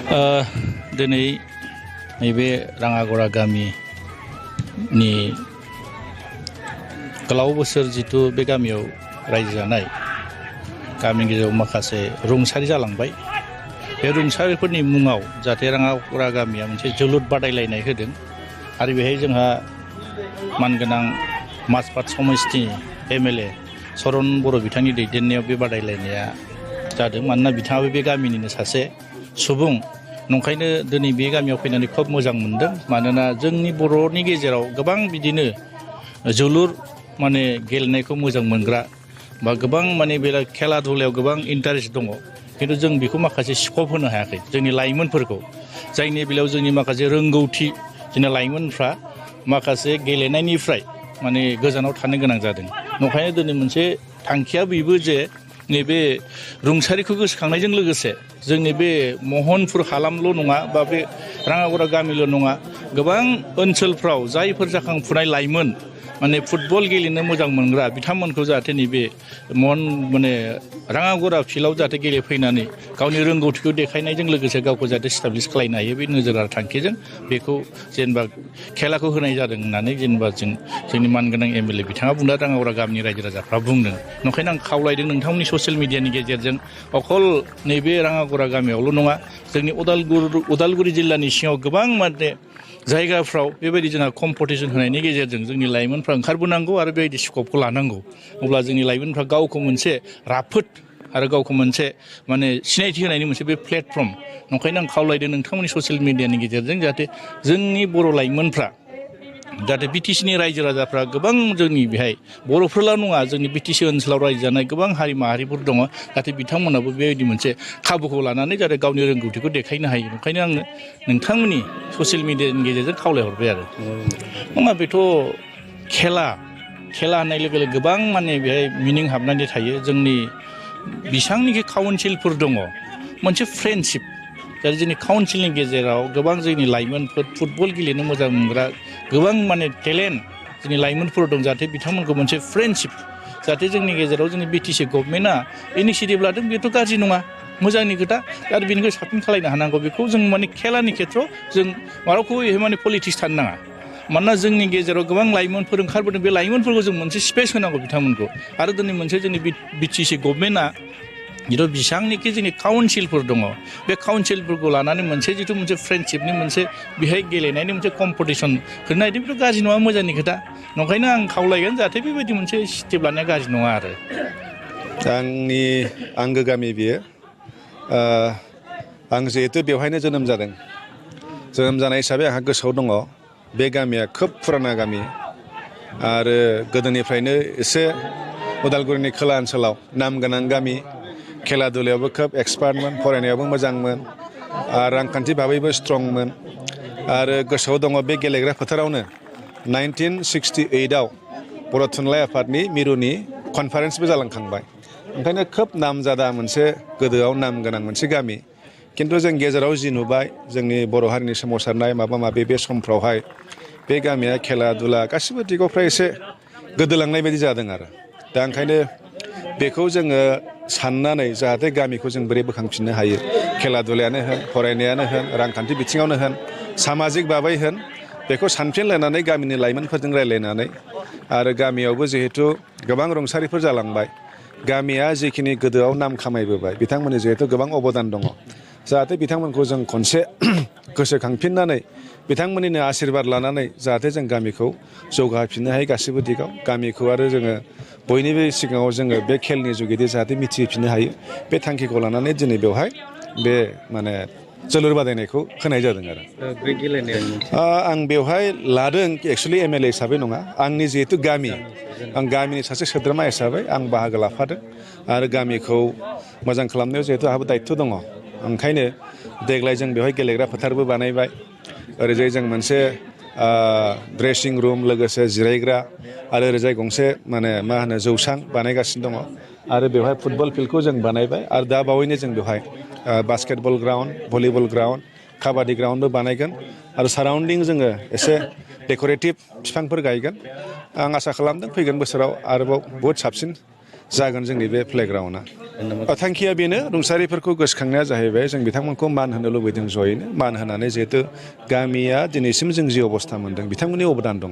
दिनै नैबे राङागरा गामिनि गोलाव बोसोर जिथु बे गामियाव रायजो जानाय गामिनि गेजेराव माखासे रुंसारि जालांबाय बे रुंसारिफोरनि मुङाव जाहाथे राङागरा गामिया मोनसे जोलुर बादायलायनाय होदों आरो बेहाय जोंहा मानगोनां माजबाद समस्तिनि MLA चरण बर' बिथांनि दैदेननायाव बे बादायलायनाया जादों मानोना बिथाङाबो बे गामिनिनो सासे सुबुं नंखायनो दिनै बे गामियाव फैनानै खोब मोजां मोनदों मानोना जोंनि बर'नि गेजेराव गोबां बिदिनो जोलुर माने गेलेनायखौ मोजां मोनग्रा बा गोबां माने बे खेला दुलायाव गोबां इन्टारेस्ट दङ खिन्थु जों बेखौ माखासे स्कप होनो हायाखै जोंनि लाइमोनफोरखौ जायनि बेलायाव जोंनि माखासे रोंगौथि जोंनि लाइमोनफ्रा माखासे गेलेनायनिफ्राय माने गोजानाव थानो गोनां जादों नंखायनो दिनै मोनसे थांखिया बेबो जे नैबे रुंसारिखौ गोसोखांनायजों लोगोसे जोंनि बे महनपुर हालामल' नङा बा बे राङागरा गामिल' नङा गोबां ओनसोलफ्राव जायफोर जाखांफुनाय लाइमोन माने फुटबल गेलेनो मोजां मोनग्रा बिथांमोनखौ जाहाथे नैबे माने राङागरा फिल्डआव जाहाथे गेलेफैनानै गावनि रोंगौथिखौ देखायनायजों लोगोसे गावखौ जाहाथे स्टाब्लिस खालामनो हायो बे नोजोर आरो थांखिजों बेखौ जेनेबा खेलाखौ होनाय जादों होननानै जेनेबा जोंनि मानगोनां MLA बिथाङा बुंदों राङागरा गामिनि रायजो राजाफ्रा बुंदों नंखायनो आं खावलायदों नोंथांमोननि ससियेल मिडियानि गेजेरजों अकल नैबे राङागरा गामियावल' नङा जोंनि उदालगुरि जिल्लानि सिङाव गोबां माने जायगाफ्राव बेबायदि जोंहा कम्पिटिसन होनायनि गेजेरजों जोंनि लाइमोनफ्रा ओंखारबोनांगौ आरो बेबायदि स्कपखौ लानांगौ अब्ला जोंनि लाइमोनफ्रा गावखौ मोनसे राफोद आरो गावखौ मोनसे माने सिनायथि होनायनि मोनसे बे प्लेटफर्म नंखायनो आं खावलायदों नोंथांमोननि ससियेल मिडियानि गेजेरजों जाहाथे जोंनि बर' लाइमोनफ्रा जाहाथे BTCनि रायजो राजाफ्रा गोबां जोंनि बेहाय बर'फोरल' नङा जोंनि BTC ओनसोलाव रायजो जानाय गोबां हारि माहारिफोर दङ जाहाथे बिथांमोनाबो बेबायदि मोनसे खाबुखौ लानानै जाहाथे गावनि रोंगौथिखौ देखायनो हायो ओंखायनो आङो नोंथांमोननि ससियेल मिडियानि गेजेरजों खावलायहरबाय आरो नङा बेथ' खेला होननाय लोगो लोगो गोबां माने बेहाय मिनिं हाबनानै थायो जोंनि बेसेबांनिखि काउन्सिलफोर दङ मोनसे फ्रेन्डशिप दा जोंनि काउन्सिलनि गेजेराव गोबां जोंनि लाइमोनफोर फुटबल गेलेनो मोजां मोनग्रा गोबां माने टेलेन्ट जोंनि लाइमोनफोर दं जाहाथे बिथांमोनखौ मोनसे फ्रेन्डशिप जाहाथे जोंनि गेजेराव जोंनि BTC गभर्नमेन्टआ इनिसियेटिभ लादों बेथ' गाज्रि नङा मोजांनि खोथा आरो बेनिखौ साबसिन खालामनो हानांगौ बेखौ जों माने खेलानि खेथ्रआव जों मारावखौबो माने पलिटिक्स थानो नाङा मानोना जोंनि गेजेराव गोबां लाइमोनफोर ओंखारबोदों बे लाइमोनफोरखौ जों मोनसे स्पेस होनांगौ बिथांमोनखौ आरो दिनै मोनसे जोंनि BTC गभर्नमेन्टआ जिथु बेसेबांनिखि जोंनि काउन्सिलफोर दङ बे काउन्सिलफोरखौ लानानै मोनसे जिथु मोनसे फ्रेन्डशिपनि मोनसे बेहाय गेलेनायनि मोनसे कम्पिटिसन होनो नागिरदों बेथ' गाज्रि नङा मोजांनि खोथा नंखायनो आं खावलायगोन जाहाथे बेबायदि मोनसे स्टेप लानाया गाज्रि नङा आरो आंनि आंगो गामि बियो आं जिहेतु बेवहायनो जोनोम जादों जोनोम जानाय हिसाबै आंहा गोसोआव दङ बे गामिया खोब फुराना गामि आरो गोदोनिफ्रायनो एसे उदालगुरिनि खोला ओनसोलाव नाम गोनां गामि खेला दुलायावबो खोब एक्सपार्टमोन फरायनायावबो मोजांमोन आरो रांखान्थि भाबैबो स्ट्रंमोन आरो गोसोआव दङ बे गेलेग्रा फोथारावनो 1968आव बर' थुनलाइ आफादनि मिरुनि कनफारेन्सबो जालांखांबाय ओंखायनो खोब नामजादा मोनसे गोदोआव नाम गोनां मोनसे गामि खिन्थु जों गेजेराव जि नुबाय जोंनि बर' हारिनि सोमावसारनाय माबा माबि बे समफ्रावहाय बे गामिया खेला दुला गासिबो दिगावफ्रा एसे गोदोलांनाय बायदि जादों आरो दा ओंखायनो बेखौ जोङो साननानै जाहाथे गामिखौ जों बोरै बोखांफिननो हायो खेला दुलायानो होन फरायनायानो होन रांखान्थि बिथिङावनो होन सामाजिक बाबै होन बेखौ सानफिनलायनानै गामिनि लाइमोनफोरजों रायज्लायनानै आरो गामियावबो जिहेथु गोबां रुंसारिफोर जालांबाय गामिया जिखिनि गोदोआव नाम खामायबोबाय बिथांमोननि जिहेथु गोबां अबदान दङ जाहाथे बिथांमोनखौ जों खनसे गोसोखांफिननानै बिथांमोननिनो आशीर्बाद लानानै जाहाथे जों गामिखौ जौगाहोफिननो हायो गासिबो दिगाव गामिखौ आरो जोङो बयनिबो सिगाङाव जोङो बे खेलनि जुगिदि जाहाथे मिथिहोफिननो हायो बे थांखिखौ लानानै दिनै बेवहाय बे माने जोलुर बादायनायखौ होनाय जादों आरो बे गेलेनाया आं बेवहाय लादों एक्सुवेलि MLA हिसाबै नङा आंनि जिहेतु गामि आं गामिनि सासे सोद्रोमा हिसाबै आं बाहागो लाफादों आरो गामिखौ मोजां खालामनायाव जिहेतु आंहाबो दायित्व दङ ओंखायनो देग्लाय जों बेवहाय गेलेग्रा फोथारबो बानायबाय ओरैजाय जों मोनसे ड्रेसिं रुम लोगोसे जिरायग्रा आरो ओरैजाय गंसे माने मा होनो जौसां बानायगासिनो दङ आरो बेवहाय फुटबल फिल्डखौ जों बानायबाय आरो दा बावैनो जों बेवहाय बास्केटबल ग्राउन्ड भलिबल ग्राउन्ड काबादि ग्राउन्डबो बानायगोन आरो साराउन्डिं जोङो एसे डेक'रेटिभ बिफांफोर गायगोन आं आसा खालामदों फैगोन बोसोराव आरोबाव बहुद साबसिन जागोन जोंनि बे प्लेग्राउन्डआ थांखिया बेनो रुंसारिफोरखौ गोसोखांनाया जाहैबाय जों बिथांमोनखौ मान होनो लुबैदों जयैनो मान होनानै जिहेतु गामिया दिनैसिम जों जि अबस्था मोन्दों बिथांमोननि अबदान दङ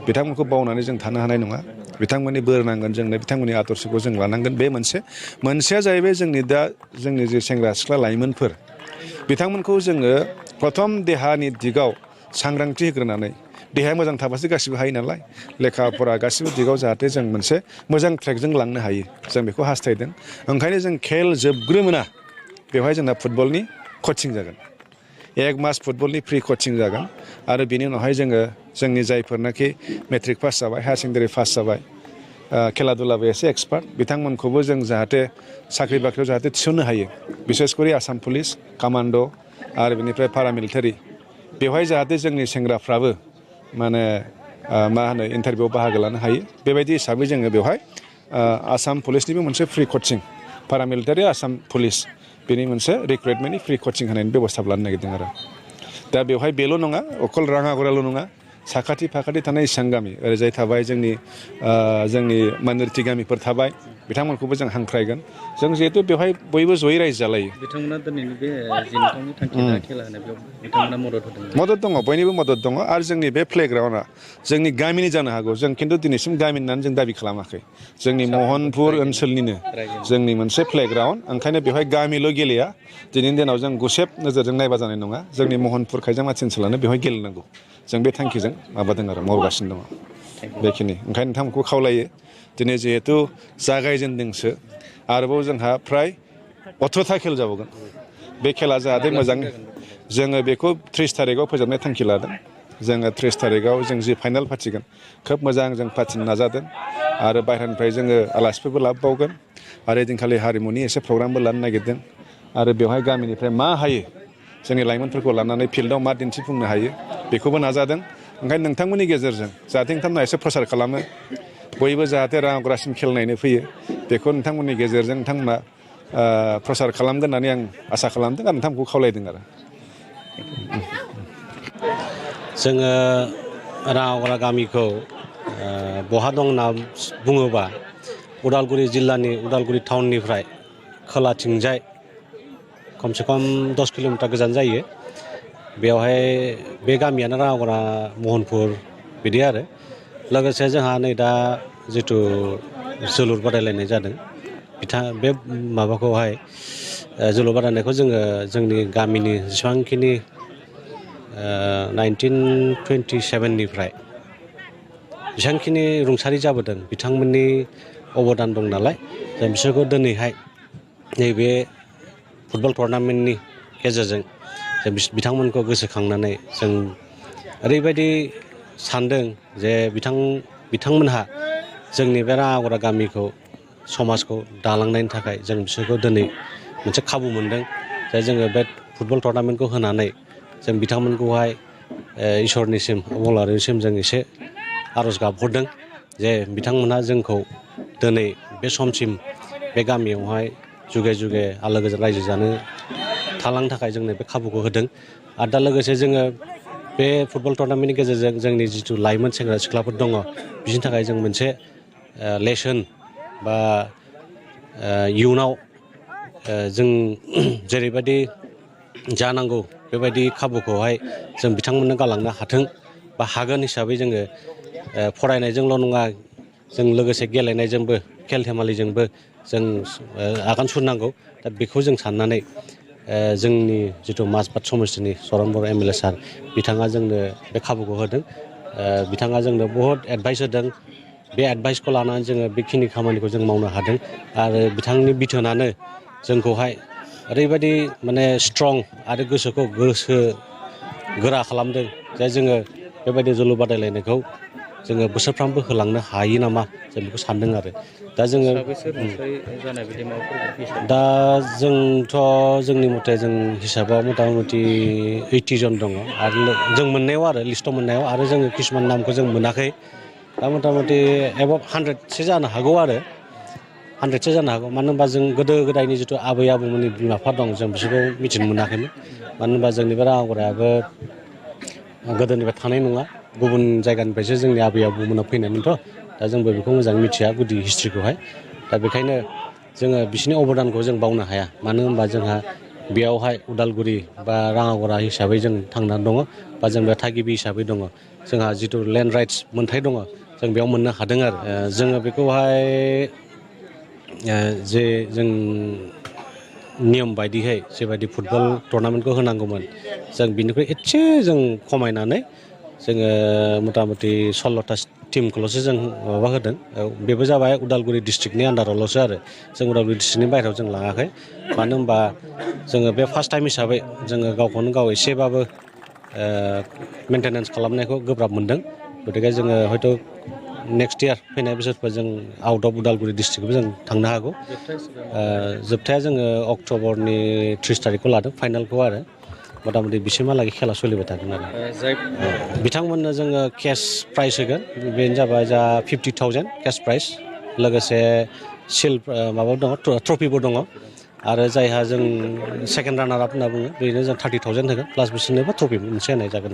बिथांमोनखौ बावनानै जों थानो हानाय नङा बिथांमोननि बोर नांगोन जोंनो बिथांमोननि आदर्शखौ जों लानांगोन बे मोनसेया जाहैबाय जोंनि जे सेंग्रा सिख्ला लाइमोनफोर बिथांमोनखौ जोङो प्रथम देहानि दिगाव सांग्रांथि होग्रोनानै देहाया मोजां थाबासो गासिबो हायो नालाय लेखा फरा गासिबो दिगाव जाहाथे जों मोनसे मोजां ट्रेकजों लांनो हायो जों बेखौ हास्थायदों ओंखायनो जों खेल जोबग्रोमोना बेवहाय जोंना फुटबलनि कचिं जागोन 1 मास फुटबलनि फ्रि कचिं जागोन आरो बेनि उनावहाय जोङो जोंनि जायफोरनाखि मेट्रिक पास जाबाय हायार सेकेन्डारि पास जाबाय खेला दुलाबो एसे एक्सपार्ट बिथांमोनखौबो जों जाहाथे साख्रि बाख्रियाव जाहाथे थिसननो हायो बिसेसकरि आसाम पुलिस कामान्ड' आरो बेनिफ्राय पारामिलिटारि बेवहाय जाहाथे जोंनि सेंग्राफ्राबो माने मा होनो इन्टारभिउआव बाहागो लानो हायो बेबायदि हिसाबै जोङो बेवहाय आसाम पुलिसनिबो मोनसे फ्रि कचिं पारामिलिटारि आसाम पुलिस बेनि मोनसे रिक्रुइटमेन्टनि फ्रि कचिं होनायनि बेब'स्था लानो नागिरदों आरो दा बेवहाय बेल' नङा अकल राङागराल' नङा साखाथि फाखाथि थानाय इसां गामि ओरैजाय थाबाय जोंनि माइनरिटि गामिफोर थाबाय बिथांमोनखौबो जों हांख्रायगोन जों जिहेतु बेवहाय बयबो जयै रायजो जालायो बिथांमोना दिनैनि बे जि नोंथांनि थांखि दा खेला होनाय बेयाव बिथांमोना मदद दङ बयनिबो मदद दङ आरो जोंनि बे प्लेग्राउन्डआ जोंनि गामिनि जानो हागौ जों खिन्थु दिनैसिम गामिनि होननानै जों दाबि खालामाखै जोंनि महनपुर ओनसोलनिनो जोंनि मोनसे प्लेग्राउन्ड ओंखायनो बेवहाय गामिल' गेलेया दिनैनि दिनाव जों गुसेब नोजोरजों नायबा जानाय नङा जोंनि महनपुर खायजामाथि ओनसोलानो बेवहाय गेलेनांगौ जों बे थांखिजों माबादों आरो मावगासिनो दङ बेखिनि ओंखायनो नोंथांमोनखौ खावलायो दिनै जिहेथु जागायजेनदोंसो आरोबाव जोंहा फ्राय 18था खेल जाबावगोन बे खेला जाहाथे मोजां जोङो बेखौ 30 थारिखआव फोजोबनाय थांखि लादों जोङो 30 थारिखआव जों जि फाइनाल फाथिगोन खोब मोजां जों फाथिनो नाजादों आरो बाहेरानिफ्राय जोङो आलासिफोरबो लाबोबावगोन आरो ओइदिनखालि हारिमुनि एसे प्रग्रामबो लानो नागिरदों आरो बेवहाय गामिनिफ्राय मा हायो जोंनि लाइमोनफोरखौ लानानै फिल्डआव मा दिन्थिफुंनो हायो बेखौबो नाजादों ओंखायनो नोंथांमोननि गेजेरजों जाहाथे नोंथांमोना एसे प्रसार खालामो बयबो जाहाथे राङागरासिम खेल नायनो फैयो बेखौ नोंथांमोननि गेजेरजों नोंथांमोना प्रसार खालामगोन होननानै आं आसा खालामदों आरो नोंथांमोनखौ खावलायदों आरो जोङो राङागरा गामिखौ बहा दं होनना बुङोबा उदालगुरि जिल्लानि उदालगुरि टाउननिफ्राय खोलाथिंजाय खमसे खम 10 किल'मिटार गोजान जायो बेवहाय बे गामियानो राङागरा महनपुर बिदि आरो लोगोसे जोंहा नै दा जिथु जोलुर बादायलायनाय जादों बे माबाखौहाय जोलुर बादायनायखौ जोङो जोंनि गामिनि जेसेबांखिनि 1927निफ्राय जेसेबांखिनि रुंसारि जाबोदों बिथांमोननि अबदान दं नालाय जों बिसोरखौ दिनैहाय नैबे फुटबल टुर्नामेन्टनि गेजेरजों जों बिथांमोनखौ गोसोखांनानै जों ओरैबायदि सानदों जे बिथांमोनहा जोंनि बे राङागरा गामिखौ समाजखौ दालांनायनि थाखाय जों बिसोरखौ दिनै मोनसे खाबु मोनदों जे जोङो बे फुटबल टुर्नामेन्टखौ होनानै जों बिथांमोनखौहाय इसोरनिसिम अबंलावरिनिसिम जों एसे आर'ज गाबहरदों जे बिथांमोनहा जोंखौ दिनै बे समसिम बे गामियावहाय जुगे जुगे आलो गोजोन रायजो जानो थालांनो थाखाय जोंनो बे खाबुखौ होदों आरो दा लोगोसे जोङो बे फुटबल टुर्नामेन्टनि गेजेरजों जोंनि जिथु लाइमोन सेंग्रा सिख्लाफोर दङ बिनि थाखाय जों मोनसे लेसन बा इयुनाव जों जेरैबायदि जानांगौ बेबायदि खाबुखौहाय जों बिथांमोननो गालांनो हाथों बा हागोन हिसाबै जोङो फरायनायजोंल' नङा जों लोगोसे गेलेनायजोंबो खेल धेमालिजोंबो जों आगान सुरनांगौ दा बेखौ जों साननानै जोंनि जिथु माजबाद समस्तिनि चरन बर' एम एल ए सार बिथाङा जोंनो बे खाबुखौ होदों बिथाङा जोंनो बहुद एडभाइस होदों बे एडभाइसखौ लानानै जोङो बेखिनि खामानिखौ जों मावनो हादों आरो बिथांनि बिथोनानो जोंखौहाय ओरैबायदि माने स्ट्रं आरो गोसोखौ गोरा खालामदों जे जोङो बेबायदि जोलुर बादायलायनायखौ जोङो बोसोरफ्रामबो होलांनो हायो नामा जों बेखौ सानदों आरो दा जोङो दा जोंथ' जोंनि मथे जों हिसाबाव मथा मथि 80 जन दङ आरो जों मोननायाव आरो लिस्टआव मोननायाव आरो जोङो किसुमान नामखौ जों मोनाखै दा मथा मथि एबाउट 100सो जानो हागौ आरो 100सो जानो हागौ मानो होनबा जों गोदो गोदायनि जिथु आबै आबौमोननि बिमा बिफा दं जों बिसोरखौ मिथिनो मोनाखैमोन मानो होनबा जोंनि बे राङागरायाबो गोदोनिफ्राय थानाय नङा गुबुन जायगानिफ्रायसो जोंनि आबै आबौमोना फैनायमोनथ' दा जोंबो बेखौ मोजाङै मिथिया गुदि हिस्ट्रिखौहाय दा बेखायनो जोङो बिसोरनि अबदानखौ जों बावनो हाया मानो होनबा जोंहा बेयावहाय उदालगुरि बा राङागरा हिसाबै जों थांनानै दङ बा जों बेयाव थागिबि हिसाबै दङ जोंहा जिथु लेन्ड राइट्स मोन्थाय दङ जों बेयाव मोननो हादों आरो जोङो बेखौहाय जे जों नियम बायदियै जेबायदि फुटबल टुर्नामेन्टखौ होनांगौमोन जों बिनिख्रुइ एसे जों खमायनानै जोङो मथा मथि 16टा टिमखौल'सो जों माबा होदों बेबो जाबाय उदालगुरि डिस्ट्रिक्टनि आन्दारावल'सो आरो जों उदालगुरि डिस्ट्रिक्टनि बाहेरायाव जों लाङाखै मानो होनबा जोङो बे फार्स्ट टाइम हिसाबै जोङो गावखौनो गाव एसेबाबो मेनटेनेन्स खालामनायखौ गोब्राब मोनदों गतिके जोङो हयथ' नेक्स्ट इयार फैनाय बोसोरफोर जों आउट अफ उदालगुरि डिस्ट्रिक्टबो जों थांनो हागौ जोबथाया जोङो अक्ट'बरनि 30 तारिखखौ लादों फाइनालखौ आरो मथा मथि बिसिमहालागै खेला सोलिबाय थागोन आरो बिथांमोननो जोङो केस प्राइज होगोन बेनो जाबाय जा 50,000 केस प्राइज लोगोसे माबा दङ ट्रफिबो दङ आरो जायहा जों सेकेन्ड रानार आप होनना बुङो बेनो जों 30,000 होगोन प्लास बिसोरनोबो ट्रफि मोनसे होनाय जागोन